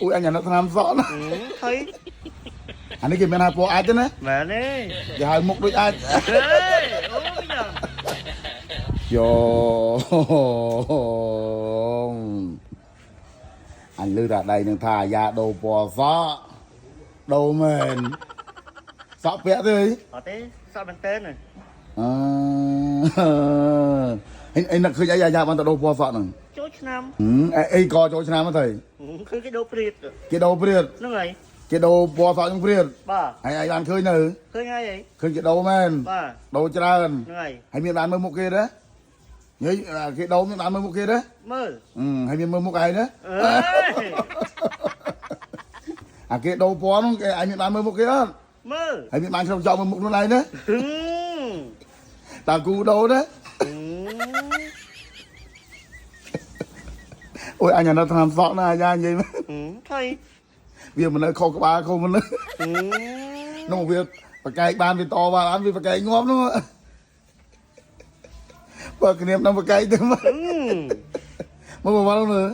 អូយអញអាណិតថ្នាំសក់ណា ថៃ អានេះគេមានថាពណ៌អាចទេណា មែនទេ គេហៅមុខដូចអាច ហេអូមិនយ៉ាង យោអញលើតាដៃនឹងថាអាយ៉ាដូរពណ៌សក់ដូរមែនសក់ពាក់ទេ អត់ទេសក់មែនតើ អឺអញនឹកឃើញអីអាយ៉ាបានទៅដូរពណ៌សក់ហ្នឹង ចូលឆ្នាំ អីអីក៏ចូលឆ្នាំទៅ គឺគេដូរព្រាត គេដូរព្រាត ហ្នឹងហើយ គេដូរពណ៌សក់ហ្នឹងព្រាត បាទ ហើយឯងបានឃើញនៅ ឃើញហើយអី ឃើញគេដូរមែន បាទ ដូរច្រើន ហ្នឹងហើយ ហើយមានបានមើលមុខគេទេនិយាយគេដូរមានបានមើលមុខគេទេ មើល អឺហើយមានមើលមុខឯងទេ អើយ អាគេដូរពណ៌ហ្នឹងគេឯងមានបានមើលមុខគេអត់ មើល ហើយមានបានក្នុងចោលមើលមុខខ្លួនឯងទេ ហឹម តាគូដូរទេអូយអញអាណិតថ្នាំសក់ណាអាយ៉ានិយាយមែន ថៃ វាមិននៅខុសក្បាលខុសមនុស្សនោះវាប្រកែកបានវាតបានវាប្រកែកងាប់នោះបើគ្នាមិនប្រកែកទៅមើលមើលមើលមើល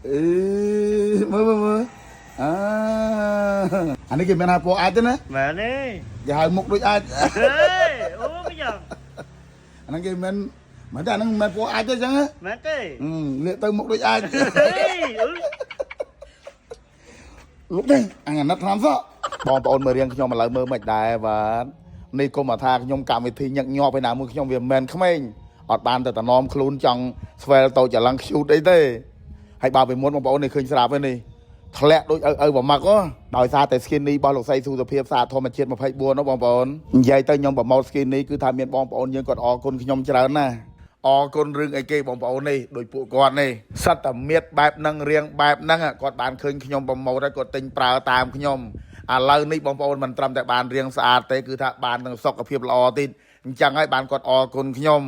អេមើលមើលមើលអាអានេះគេមានថាពណ៌អាចទេណា មែនទេ គេហៅមុខដូចអាច ហេអូមិនយ៉ាង អាហ្នឹងគេមិនមិនតែអាហ្នឹងមិនពណ៌អាចទេអញ្ចឹង មែនទេ លាកទៅមុខដូចអាច ហេអឺ លោកនេះអញអាណិតថ្នាំសក់បងប្អូនមើលរៀងខ្ញុំឥឡូវមើលមិនដែរបាទនេះគុំមកថាខ្ញុំកម្មវិធីញឹកញាប់ឯណាមួយខ្ញុំវាមិនមែនក្មេងអត់បានទៅតំណមខ្លួនចង់ស្វែលតូចច្រឡឹងខ្ជូតអីទេហើយបើពីមុនបងប្អូននេះឃើញស្រាប់ហើយនេះធ្លាក់ដូចឪឪប្រមាក់ហ៎ដោយសារតែ skinny របស់លោកស្រីសុសភាពសារធម្មជាតិ24នោះបងប្អូននិយាយទៅខ្ញុំប្រម៉ូត skinny គឺថាមានបងប្អូនយើងគាត់អរគុណខ្ញុំច្រើនណាស់អរគុណរឿងអីគេបងប្អូននេះដោយពួកគាត់នេះសិតតែមៀតបែបហ្នឹងរៀងបែបហ្នឹងគាត់បានឃើញខ្ញុំប្រម៉ូតហើយគាត់ទិញប្រើតាមខ្ញុំឥឡូវនេះបងប្អូនមិនត្រឹមតែបានរៀងស្អាតទេគឺថាបានទាំងសុខភាពល្អទៀតអញ្ចឹងហើយបានគាត់អរគុណខ្ញុំ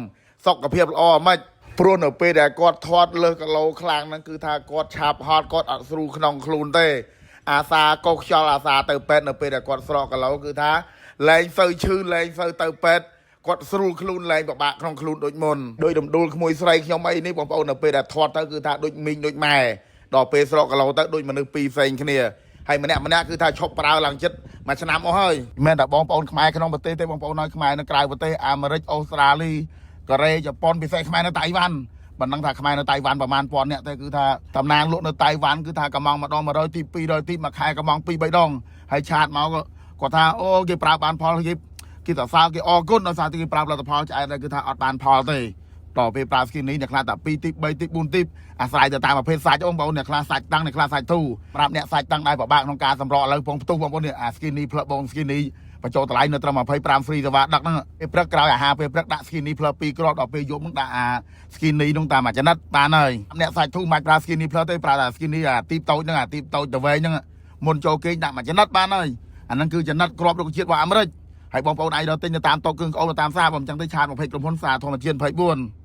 សុខភាពល្អហ្មងព្រោះនៅពេលដែលគាត់ធាត់លើសគីឡូខ្លាំងហ្នឹងគឺថាគាត់ឆាប់ហត់គាត់អត់ស្រួលក្នុងខ្លួនទេ អាសាកុសខ្យល់អាសាទៅពេទ្យនៅពេលដែលគាត់ស្រកគីឡូគឺថាលែងសូវឈឺលែងសូវទៅពេទ្យគាត់ស្រួលខ្លួនលែងពិបាកក្នុងខ្លួនដូចមុនដោយរំដួលក្មួយស្រីខ្ញុំអីនេះបងប្អូននៅពេលដែលធាត់ទៅគឺថាដូចមីងដូចម៉ែដល់ពេលស្រកគីឡូទៅដូចមនុស្សពីរផ្សេងគ្នាហើយម្នាក់ម្នាក់គឺថាឈប់ប្រើឡើងចិត្តមួយឆ្នាំអស់ហើយមិនមែនតែបងប្អូនខ្មែរក្នុងប្រទេសទេបងប្អូននៅខ្មែរនៅក្រៅប្រទេសអាមេរិកអូស្ត្រាលីកូរ៉េជប៉ុនពិសេសខ្មែរនៅតៃវ៉ាន់ មិនដឹងថាខ្មែរនៅតៃវ៉ាន់ប្រហែលពាន់នាក់ទេគឺថាតំណាងលក់នៅតៃវ៉ាន់គឺថាកំងម្ដង100ទី200ទីមួយខែកំង2 3ដងហើយឆាតមកគាត់ថាអូគេប្រើបានផលគេគេសរសើរគេអរគុណដោយសារតែគេប្រើផលិតផលឆ្អែតហើយគឺថាអត់បានផលទេដល់ពេលប្រើ skin នេះអ្នកខ្លះតែ2ទី3ទី4ទីអាស្រ័យទៅតាមប្រភេទសាច់បងប្អូនអ្នកខ្លះសាច់តាំងអ្នកខ្លះសាច់ធូប្រាប់អ្នកសាច់តាំងដែរពិបាកក្នុងការសម្រក់ឥឡូវពងផ្ទុះបងប្អូននេះអា skin នេះផ្លឹកបង skin នេះបញ្ចូលតម្លៃនៅត្រឹម25 free សេវាដឹកហ្នឹងពេលព្រឹកក្រោយអាហារពេលព្រឹកដាក់ skinny plus 2គ្រាប់ដល់ពេលយប់ហ្នឹងដាក់អា skinny ហ្នឹងតាមមួយចំណិតបានហើយអ្នកសាច់ធូរមិនប្រើ skinny plus ទេប្រើតែ skinny អាទីបតូចហ្នឹងអាទីបតូចទៅវែងហ្នឹងមុនចូលគេងដាក់មួយចំណិតបានហើយអាហ្នឹងគឺចំណិតគ្រាប់រុក្ខជាតិរបស់អាមេរិកហើយបងប្អូនអាចរកទិញនៅតាមតូបគ្រឿងក្អូននៅតាមផ្សារបើមិនចឹងទេឆាត20ក្រុមហ៊ុនសារធម្មជាតិ24